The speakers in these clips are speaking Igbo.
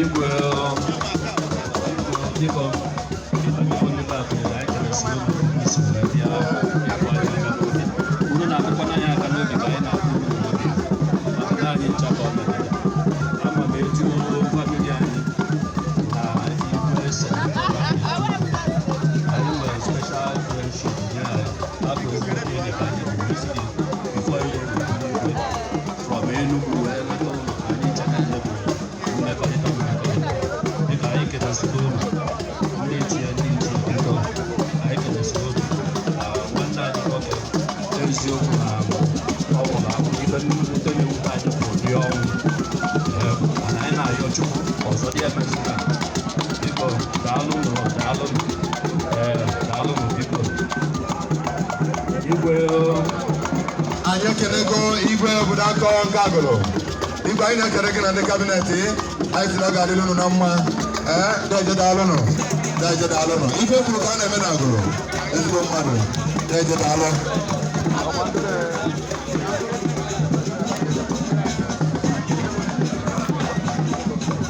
Igwe, biko, biko, ndị be akụnyere anyị kenesịrị unu isi wee bịa ịkụ anyị aka n'obi. Unu na-akụkwana anyị aka n'obi ka anyị na-akụ unu n'obi, maka na anyị ncha ka ọ metụtara. Ama m etu family anyị na igwe senator anyị nwere special friendship ya afọ egwu niile ka anyị bụ isi before igwe bụ igwe from Enugu wee leta ụlọ. Anyị ncha niile bụ mmekọrịta mmekọrịta. Dịka anyị kenesịrị unu, ndị ichie, ndị ichie, biko, anyị kenesịrị unu na nwanne anyị nwoke. Eziokwu na ọ nwụrụ anwụ, ife mwute na-ewute anyị bụ ụdị ọnwụ. Ee, mana anyị na-arịọ Chukwu ọzọ dị emezina. Biko, daalụnụ, daalụnụ. Ee, daalụnụ, biko, igwe. Anyị ekelego igwe obodo akọ nke Agụlụ. Igwe, anyị na-ekele gị na ndị cabinet. Anyị si na ọ ga-adịrị unu na mma. Ee, deje, daalụnụ, deje, daalụnụ. Ife kwuru ka a na-eme na Agụlụ. Ezigbo mmadụ, deje, daalụ.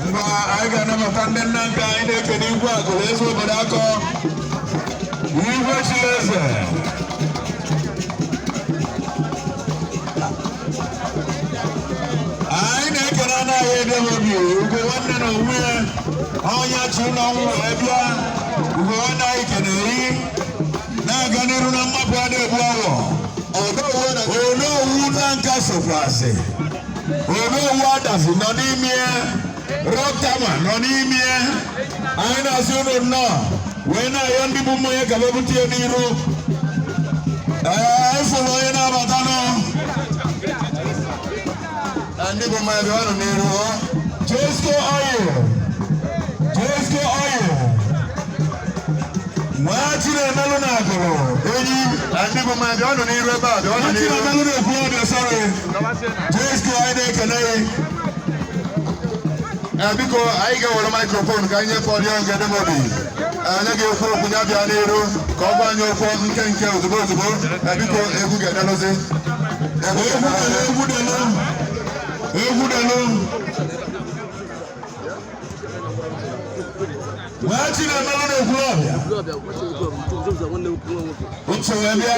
Ngwa, anyị ga-anabata ndị nna nke anyị na-ekele igwe Agụlụ, eze obodo akọ, igwe Chileze. Anyị na-ekele anaghị edebe obi ugo nwanne na onwe ya ọnya chi ụlọ ọnwụ wee bịa. Ugo nwanne, anyị kenere na-aga n'iru na mmapụ adị egbu awọ. Onowu na nka sokwasị onowu adazi nọ n'ime ya, rọtama nọ n'ime ya. Anyị na-asị unu nnọọ, wee na-ayọ ndị bụ mmanya ka bute ya n'iru. Ee, efuru onye na-abata nọ na ndị bụ mmanya bịa n'iru. Jesco oil, Jesco oil, nwa Chinemelụ na Agụrụ enyi. Na ndị bụ mmanya bịa n'iru ebe a, bịa n'iru. Chinemelụ na-ekwu ọbịa, sorry. Jesco, anyị na-ekele ya. Ee, biko, anyị ga-ewere microphone ka anyị nyefee ọdịọ nke Demobi. Onye ga-ekwu okwu ya bịa n'iru ka ọ gwa anyị okwu nke nke ozugbo ozugbo. Ee, biko, egwu ga-edelụzi. Egwu delu, egwu delu, egwu delu. Nwa Chinemelụ na-ekwu ọbịa uche wee bịa.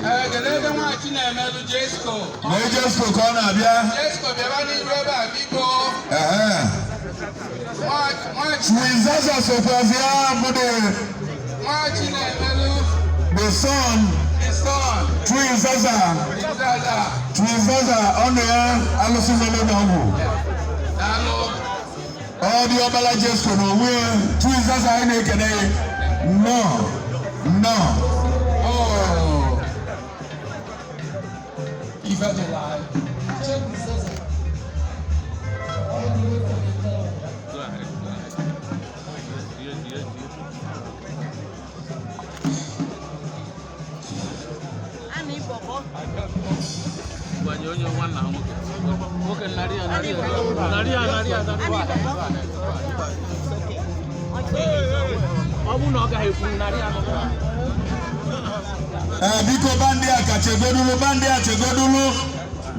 Ee, kedu ebe nwa Chinemelụ Jesco? Na Jesco ka ọ na-abịa. Jesco, bịaba n'iru ebe a, biko. Ehe. Nwa Twizaza sokwazi ya bụ the nwa Chinemelụ. The son. The son. Twizaza. Izaza. Twizaza ọnụ ya alụsị nọ n'ụlọ ọgwụ. Daalụ. Ọ dị ọbala Jesco na onwe ya. Twizaza, anyị na-ekene ya. Nnọọ, nnọọ. Oh. Ife dịla anyị. Gbanye onye nwanna ha nwoke nwoke narị ya, narị ya, narị ya, narị ya, narị ya. Ọ bụrụ na ọ gaghị ekwu narị ya nọ. Ee, biko, band a ka chegodulu, band a chegodulu.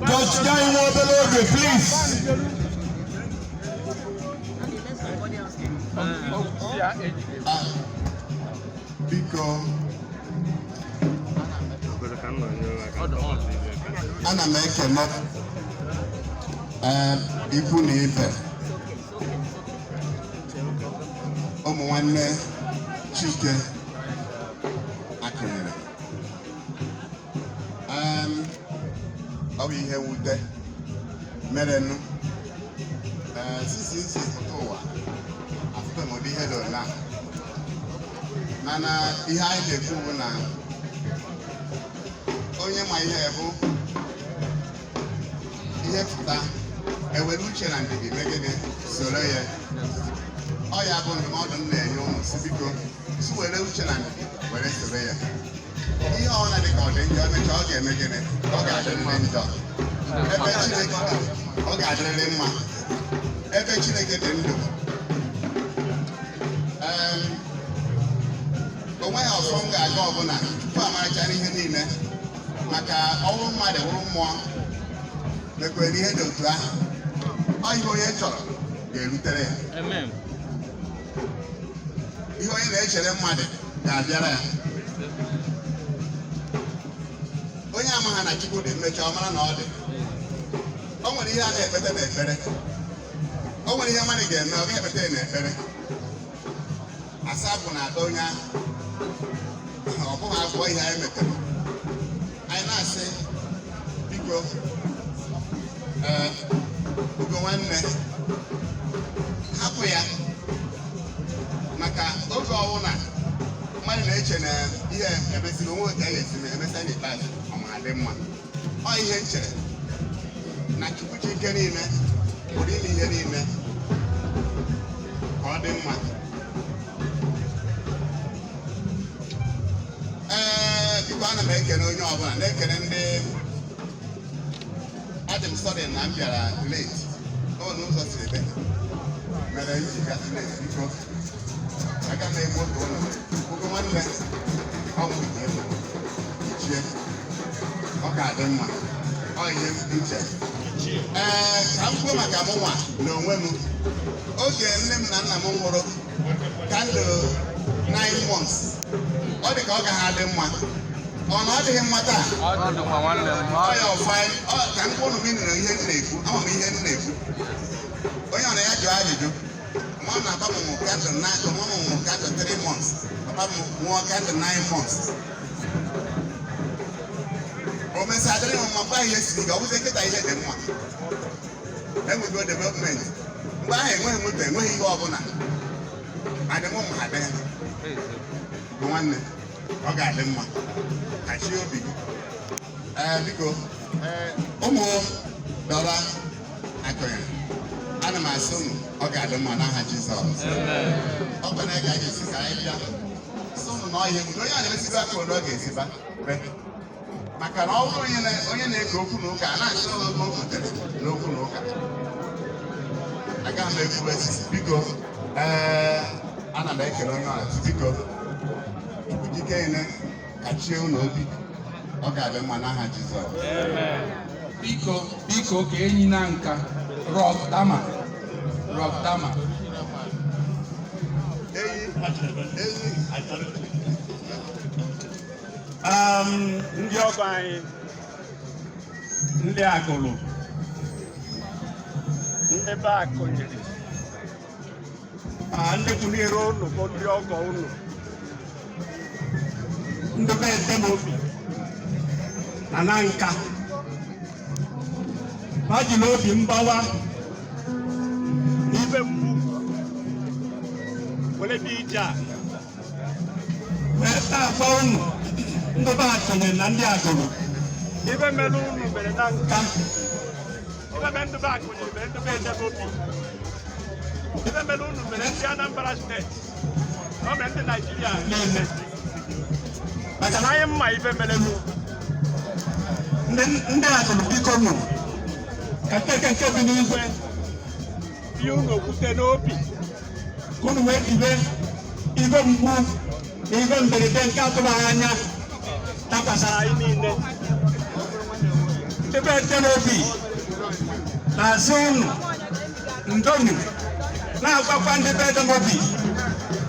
Just nye anyị nwa obere oge, please. Ya ejide. Biko, ana m ekele, ee, ikwu na ibe, ụmụ nwanne Chike Akụnyere. Ọ bụ ihe mwute merenụ. Ee, sisi nsi pụta ụwa afụbeghị m ụdị ihe dị ole a, mana ihe anyị na-ekwu bụ na onye ma ihe bụ ihe pụta ewere uche na ndidi megide soro ya. Ọ ya bụ ndụmọdụ m na-enye ụmụ si, biko, si were uche na ndidi were soro ya. Ihe ọbụla dị ka ọ dị njọ, emechaa ọ ga-eme gịnị? Ọ ga-adịrịrị njọ. Ebe Chineke, ọ ga-adịrịrị mma ebe Chineke dị ndụ. O nweghị ọsọ m ga-aga ọbụla tupu amarachara ihe niile, maka ọnwụ mmadụ wụrụ mmụọ mekwere ihe dị otu ahụ. Ọ ihe onye chọrọ. Ga-erutere ya. Amen. Ihe onye na-echere mmadụ ga-abịara ya. Onye amaghị na Chukwu dị, mechaa ọ mara na ọ dị. O nwere ihe a na-ekpete n'ekpere, o nwere ihe mmadụ ga-eme, ọ ga-ekpete ya n'ekpere. Asa bụ na ada onye ahụ, ọ bụghị abụọ. Ihe anyị metere, anyị na-asị, biko, ee, Ugo nwanne, hapụ ya, maka oge ọwụna mmadụ na-eche na ihe emesịrị onwe otu a ga-esi mee, emesịa n'ikpeazụ ọ ma dị mma. Ọ ihe m chere na Chukwu chi ike niile pụrụ ime ihe niile ka ọ dị mma. Ee, biko, ana m ekene onye ọbụla, na-ekene ndị adị m. Sorry na m bịara late. Ọ n'ụzọ siri dị mere m ji gasị late. Biko, aga m egbu oge ụlọ. Ugo nwanne, ọ bụ nke ego ichie, ọ ga-adị mma. Ọ ihe m chere. Ee, ka m kwuo maka mụ nwa na onwe m. Oge nne m na nna m nwụrụ ka ndụ 9 months, ọ dị ka ọ gaghị adị mma. Ọ na ọ dịghị mma taa? Ọ dịkwa, nwanne m. Ọ ya ọfa ọ ka m kwuo. M nụrụ ihe m na-ekwu, ama m ihe m na-ekwu. Onye ọ na ya jụọ ajụjụ, nwa m na papa m nwụrụ kandụ na nwa m nwụrụ kandụ 3 months, papa m nwụọ kandụ 9 months. O mesịa dịrị m mma. Mgbe ahụ ihe siri ike, ọ bụzi nkịta ihe dị mma, enwego development. Mgbe ahụ enweghị moto, enweghị ihe ọbụla. Adị m mma, adị bụ nwanne, ọ ga-adị mma. Kachie obi gị. Ee, biko, ụmụ dọla akụnyere, ana m asị unu, ọ ga-adị mma n'aha Jizọs. Ọ bụ na ga esi ka anyị bịa sị unu na ọhịa egwu onye a na-emesibe aka ole ọ ga-esiba be, maka na ọ bụrụ onye na-eke okwu na ụka, a na-asị oge o kwutere n'okwu na ụka. Agaghị m ekwu esi. Biko, ee, ana m ekele onye ọra. Biko, Chukwu jike ine kachie unu obi, ọ ga-adị mma n'aha Jizọs. Biko, biko, ka enyi na nka Rock Dama, Rock Dama. Eyi eyi. Ndị ọgọ anyị, ndị Agụlụ, ndị be Akụnyere, ma ndị kwunyere unu bụ ndị ọgọ unu, ndị be Edemobi na nka, ha jiri obi mgbawa na ibe mgbu were bịa ije a, wee na-agwa unu ndị be Akụnyere na ndị Agụlụ, ibe mere unu mere na nka, ibe mere ndị be Akụnyere mere ndị be Edemobi, ibe mere unu mere ndị Anambra Steeti na ọ mere ndị Naijiria niile, maka na anyị mma ibe mere nụ. Ndị Agụlụ, biko nụ, ka Chineke nke bi n'igwe ihe unu okwute n'obi, ka unu wee dibe ibe mgbu na ibe mberede nke atụbaghị anya dakwasara anyị niile. Ndị be Edemobi na-asị unu ndonu, na-agwakwa ndị be Edemobi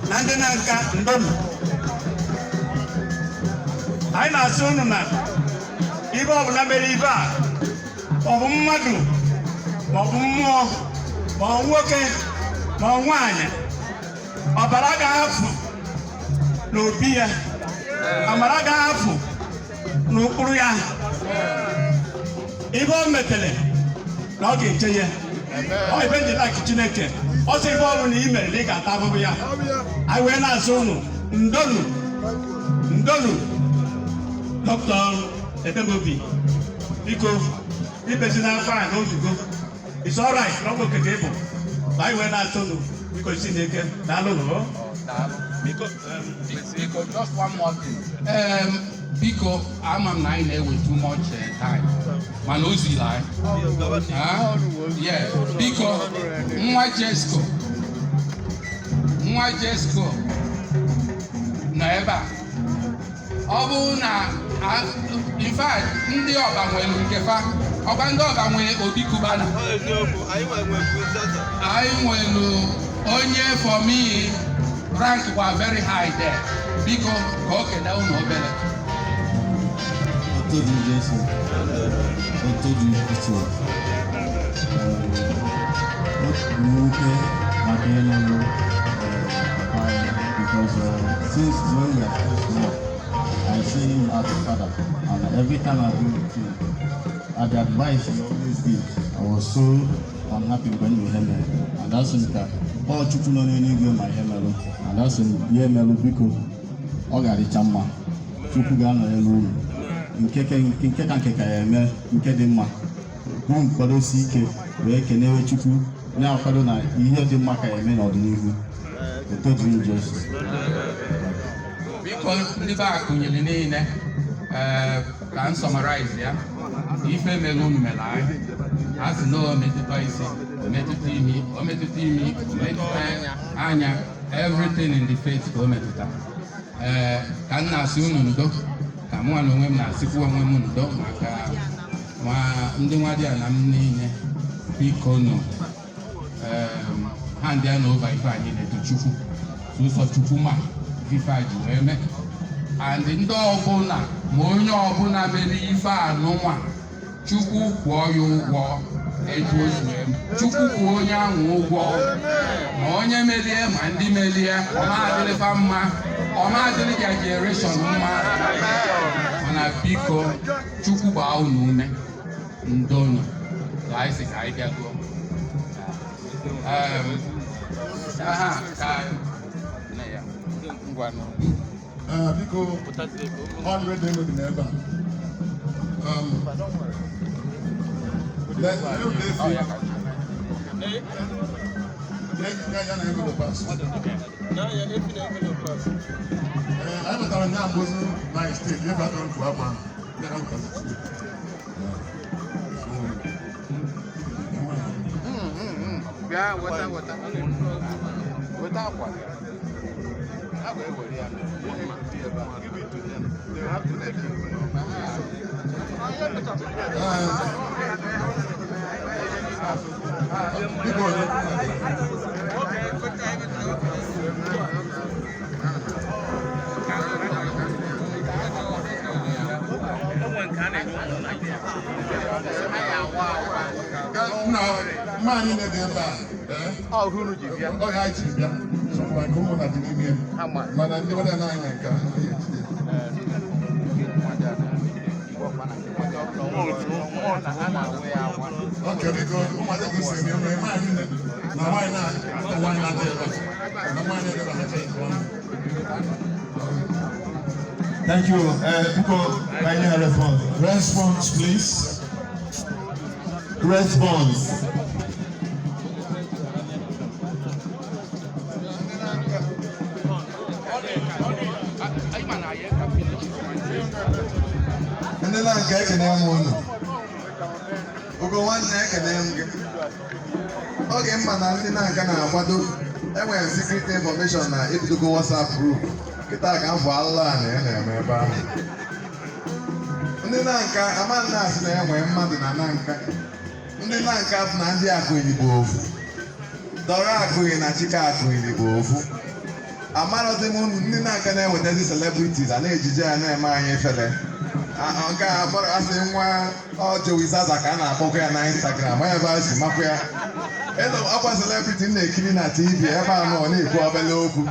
na ndị na-nka ndonu. Anyị na-asị unu na ibe ọbụla mere ibe a, ọ bụ mmadụ, ma ọ bụ mmụọ, ma ọ nwoke, ma ọ nwaanyị, ọbara ga-afụ n'obi ya, amara ga-afụ n'ụkpụrụ ya. Ibe o metere na ọ ga-eche ya. Ọ ibe ndị like Chineke, ọ sị ibe ọ bụla i mere na ị ga-ata ahụhụ ya. Anyị wee na-asị unu ndonu, ndonu. Dọkịta Edemobi, biko, ibezi n'afọ a na ozugo. It's all right na ọ bụ okeke ịbụ. Anyị wee na-asị unu, biko, isi n'ike. Daalụ nụ. Daalụ. Biko. Biko, just one more thing. Biko, ama m na anyị na-ewe too much time, mana o ziri anyị. Ah, yeah. Biko, nwa Jesco, nwa Jesco nọ ebe a. Ọ bụrụ na in fact, ndị ọba nwere nke fa. Ọkwa ndị Ọba nwere Obi Cubana. Anyị nwere onye, for me, rank wa very high there. Biko, ka o kene unu obere. Otito dịrị Jesu. Otito dịrị Kristo. Mwute maka ịnụnụ papa anyị because since when we are still small, I see him as a father, and every time I go with him, at the advice he always give, I was so unhappy when you hear me, and that's when ka ọ Chukwu nọ n'eluigwe ma ihe merụ, and that's when ihe merụ. Biko, ọ ga-adịcha mma. Chukwu ga-anọnyere unu. Nke ka nke ka ya eme nke dị mma bụ nkwadosi ike wee kenewe Chukwu, na-akwado na ihe dị mma ka ya eme n'ọdịnihu. Otito dịrị Jesu. Biko, ndị be Akụnyili niile, ee, ka m summarize ya. Ife mere unu mere anyị. A sị na o metụta isi, o metụta imi, o metụta imi, o metụta anya, everything in the face ka o metụta. Ee, ka m na-asị unu ndo, ka mụ na onwe m na-asịkwa onwe m ndo maka nwa ndị nwa dị ala m niile. Biko nụ, hand ya na over ife anyị na-eto Chukwu sụsọ Chukwu ma ife a ji wee mee. And ndị ọbụla, ma onye ọbụla mere ife anụnwa, Chukwu kwụọ ya ụgwọ etu o si wee mee. Chukwu kwụọ onye ahụ ụgwọ, ma onye merie ma ndị merie. Ọma adịrịfa mma, ọma adịrị ya generation mma. Mana biko, Chukwu gbaa unu ume. Ndonu ka anyị si ka anyị bịago. Aha, ka nne ya ngwanụ. Biko, 100 ego dị n'ebe a. Ọ ya ka Ya na ego pass. Anyị batara nya mbụzi na steeti ebe aka nkwu akwa ya ka nkwa. Bịa weta, weta, weta akwa. A ga-ewere ya. Give it to them. They have to take it. Biko, nna mma anyị na-ede ebe a, ọ ga anyị jiri bịa sọkwa nke ụmụ na dị n'ime ya, mana ndị ọrịa na-anya nke a anaghị ejide. Okay, biko, ụmụaka kwesịrị eme eme nwaanyị na nwaanyị na nwaanyị na-adị ebe a na nwaanyị ebe a ha chọrọ nke ọma. Thank you. Biko, kindly a response. Response, please. Response. Anyị ma na anyị ka finish. Ndị na nke ekene m unu. Ugo nwanne, ekene m gị. Oge mma na ndị na-nka na-akwado, enwere secret information na ebidogo WhatsApp group kịta ka afọ alụla na ya na-eme ebe ahụ. Ndị na-nka ama nna asị na enwe mmadụ na na nka. Ndị na-nka bụ na ndị Akụnyili bụ ofu. Dọrọ Akụnyili na Chike Akụnyili bụ ofu. Amarọzi m unu ndị na-nka na-ewetazi celebrities a na-ejije ya na-eme anyị efele. Nke a akpọrọ asị nwa ọ Joey Zaza ka a na-akpọkwa ya na Instagram, onye ebe a si makwa ya. Elu ọkwa celebrity m na-ekiri na TV ebe a nọ na-ekwu obele okwu.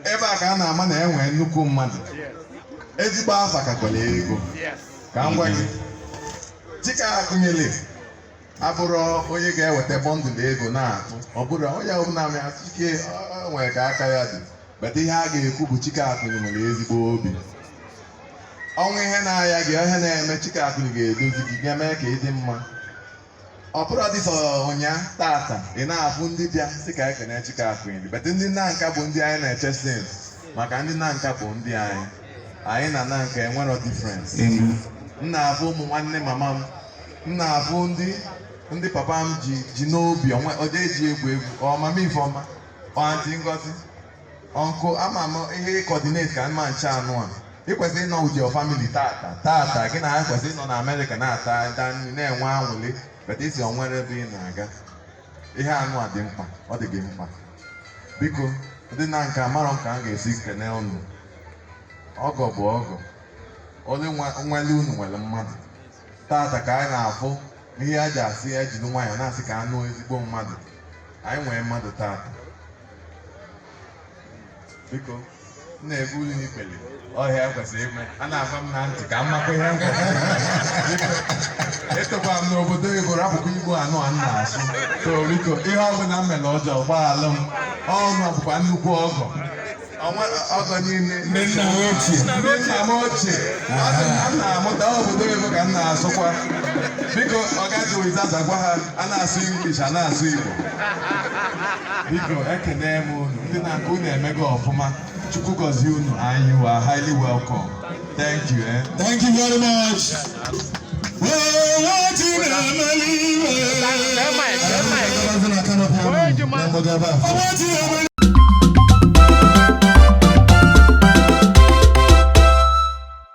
Ebe a ka a na-ama na enwe nnukwu mmadụ ezigbo afa kakwara ego. Ka m gwa gị, Chike Akụnyili abụrụ onye ga-eweta bundle ego na-atụ. Ọ bụrụ onye ọbụla ma ya, Chike ọ nwere ka aka ya dị bete. Ihe a ga-ekwu bụ Chike Akụnyili nwere ezigbo obi. Ọnwa ihe na-aya gị, ihe na-eme, Chike Akụnyili ga-edozi gị, ga-eme ka ị dị mma. Ọ bụrụ dịsọ ụnya tata ị na-afụ ndị bịa sị ka ekene Chike Akụnyili, bete ndị nna nka bụ ndị anyị na-eche since, maka ndị nna nka bụ ndị anyị. Anyị na nna nka enwero difference. M na-afụ ụmụ nwanne mama m, m na-afụ ndị papa m ji n'obi onwe oje eji egwu egwu. Ọ mama Ifeọma, ọ Aunty Ngozi, uncle, ama m ihe coordinate ka mma nche anụ a. Ị kwesịrị ịnọ with your family tata tata. Gị na ha kwesịrị ịnọ na Amerịka na-ata ata nri, na-enwe anwụlị, but isi o nwere ebe ị na-aga. Ihe anụ a dị mkpa, ọ dị gị mkpa. Biko, ndị na nke amarọ m ka m ga-esi kene unu. Ọgọ bụ ọgọ. Onye nwere unu nwere mmadụ. Tata ka anyị na-afụ ihe a ji asị ejiri nwayọọ na-asị ka anụ ezigbo mmadụ. Anyị nwere mmadụ tata. Biko, m na-ebu ulu n'ikpere ọhịa kwesịrị ime. A na-agwa m na ntị ka m makwa ihe m kwesịrị ime. Biko, etokwa m n'obodo oyibo, rapụkwa Igbo anụ a m na-asụ. So biko, ihe ọbụla m mere ọjọọ, gbaghalụ m. Ọnụ bụkwa nnukwu ọgọ. Ọgọ niile. Ndị nna m ochie. Ndị nna m ochie. Asị m na m na-amụta obodo oyibo ka m na-asụkwa. Biko, ọgaji wizaza gwa ha a na-asụ English, a na-asụ Igbo. Biko, ekene m unu. Ndị na-akụ, unu emego ọfụma. Chukwu gọzie unu, and you are highly welcome. Thank you, eh? Thank you very much. Owó tí na-emeli iwe. Owó tí na-emeli.